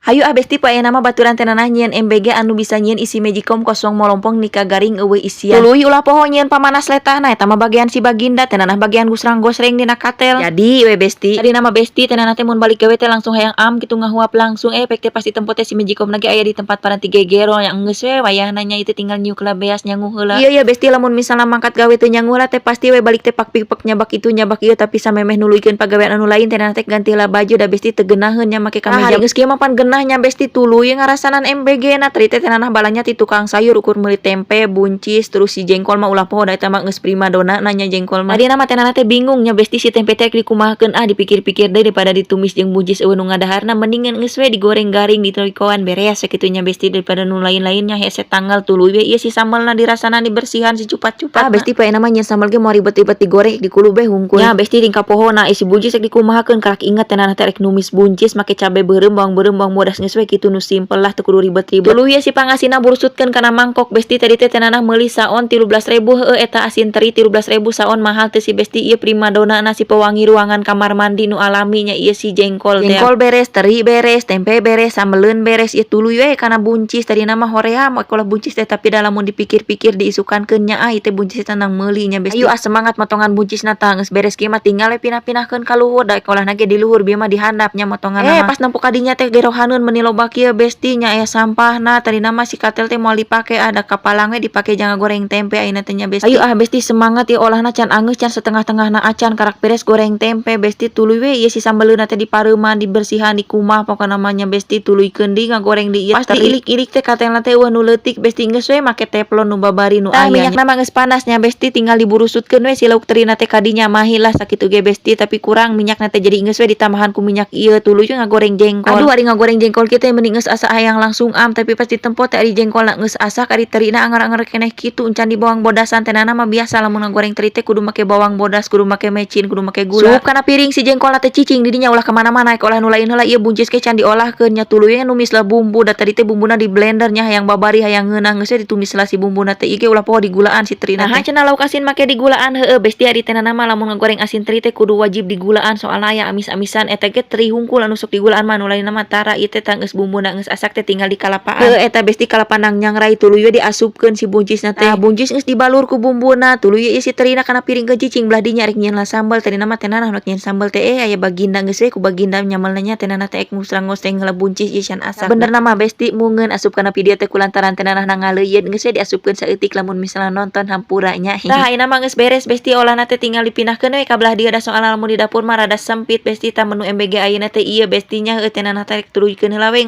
Hayu ah, Besti, poe ayeuna mah baturan teh nanah nyieun MBG anu bisa nyieun isi magicom kosong molompong nika garing euweuh isian. Tuluy ulah poho nyieun pamanas letahna, eta mah bagian si Baginda, teh nanah bagian gusrang-gosreng dina katel. Jadi we, Besti, tadi nama Besti teh nanah teh mun balik gawe teh langsung hayang am kitu, ngahuap langsung, eh pek teh pas ditempo teh si magicom lagi aya di tempat paranti gegero yang geus we wayahna nya itu tinggal nyiuk lah beas nyangu heula. Iya ya, Besti, lamun misalna mangkat gawe teu nyangu heula teh pasti we balik teh pak pipek nyabak itu nyabak ieu, tapi samemeh nuluykeun pagawean anu lain teh nanah teh ganti lah baju, da Besti teu geunaheun nya make kameja. Geus kieu mah pan geunah nya, Besti, tuluy ngarasanan MBG na. Tadi teh nanah balanja ti tukang sayur ukur meuli tempe, buncis, terus si jengkol mah ulah poho, da eta mah geus primadona nanya jengkol mah. Tadi mah teh nanah teh bingung nya, Besti, si tempe teh dikumahakeun. Ah, dipikir-pikir deui, daripada ditumis jeung buncis euweuh nu ngadaharna, mendingan geus we digoreng garing ditolikoan beres sakitu nya, Besti, daripada nu lain-lainnya hese tanggal. Tuluy we ieu si sambalna dirasanan, dibersihan si cupat-cupat. Ah, Besti, poe mah nyieun sambal ge moal ribet-ribet, digoreng dikulub we hungkul nya, Besti. Tingkah pohona isi buncis rek dikumahakeun, karak inget teh nanah teh rek numis buncis make cabe beureum, bawang beureum, bawang bodas, geus we kitu nu simpel lah, teu kudu ribet-ribet. Tuluy ye si pangasinna burusutkeun kana mangkok, Besti. Tadi teh nanah meuli saon 13.000. Heueuh, eta asin teri 13.000 saon, mahal teh si Besti? Ieu primadona na si pewangi ruangan kamar mandi nu alami nya ieu si jengkol teh. Jengkol beres, teri beres, tempe beres, sambeleun beres, ieu tuluy we kana buncis. Tadi nama hoream olah buncis teh, tapi da lamun dipikir-pikir diisukankeun nya ah teh buncis teh nang meuli nya, Besti. Ayo ah, semangat motongan buncis na. Tah, geus beres kieu mah tinggal we pinah-pinahkeun ka luhur, da olahna ge di luhur, bieu mah di handap nya motongan. Eh, pas nempo ka dinya teh gerohaneun meuni loba kieu, Besti, nya aya sampahna. Tadi nama si katel teh moal dipake, ada kapalang we dipake jangan goreng tempe ayeuna teh nya, Besti. Ayo ah, Besti, semangat ya, olahna can angeus, can setengah-tengahna acan, karak beres goreng tempe, Besti. Tuluy we ieu si sambeleunna teh dipareuman, dibersihan, dikumah pokona mah nya, Besti. Tuluykeun deui ngagoreng di ieu. Pasti ilik-ilik teh katelna teh euweuh nu leutik, Besti, geus we make teflon nu babari nu aya. Minyakna mah geus panas nya, Besti, tinggal diburusutkeun we si lauk terina teh kadinya. Mahi lah sakitu ge, Besti, tapi kurang minyakna teh, jadi geus we ditambahan ku minyak ieu. Tuluy ngagoreng jengkol. Aduh, ari ngagoreng jengkol kieu teh mending geus asa hayang langsung am, tapi pas ditempo teh ari jengkolna geus asak, ari terina anger-anger keneh kitu, encan di bawang bodasan. Teh nana mah biasa lamun ngagoreng teri teh kudu make bawang bodas, kudu make mecin, kudu make gula. Sup kana piring si jengkolna teh, cicing di dinya, ulah kemana-mana, olah nu lain heula. Ieu buncis ge can diolahkeun nya, tuluy numis lah bumbu, da tadi teh bumbuna di blender nya, hayang babari hayang ngeunah, geus we ditumis lah si bumbuna teh. Ieu ge ulah poho digulaan si terina teh. Nah, cenah lauk asin make digulaan? Heueuh, Besti, ari teh nana mah lamun ngagoreng asin teri teh kudu wajib digulaan, soalna aya amis-amisan. Eta ge teri hungkul anu sok digulaan mah, nu lainna mah tara. Ieu teh tah geus bumbuna geus asak teh tinggal dikalapaan. Heueuh eta, Besti, kalapana nyangrai, tuluy we diasupkeun si buncisna teh. Buncis geus dibalur ku bumbuna, tuluy ieu si terina kana piring ke cicing belah dinya, rek nyieun lah sambal. Tadi nama teh nanah rek nyieun sambal teh, eh aya Baginda, geus we ku Baginda nyamelna nya. Teh nanah teh ek ngusrang-ngoseng heula buncis ieu can asak. Bener nama, Besti, mungeun asup kana video teh kulantaran teh nanah ngaleuyeuan, geus we diasupkeun saeutik. Lamun misalna nonton, hampura nya. Tah, ayeuna mah geus beres, Besti, olahna teh tinggal dipindahkeun we ka belah dieu, da soalna lamun di dapur mah rada sempit, Besti. Tah, menu MBG ayeuna teh ieu, Besti, nya. Heueuh, teh nanah teh rek tuluykeun heula we.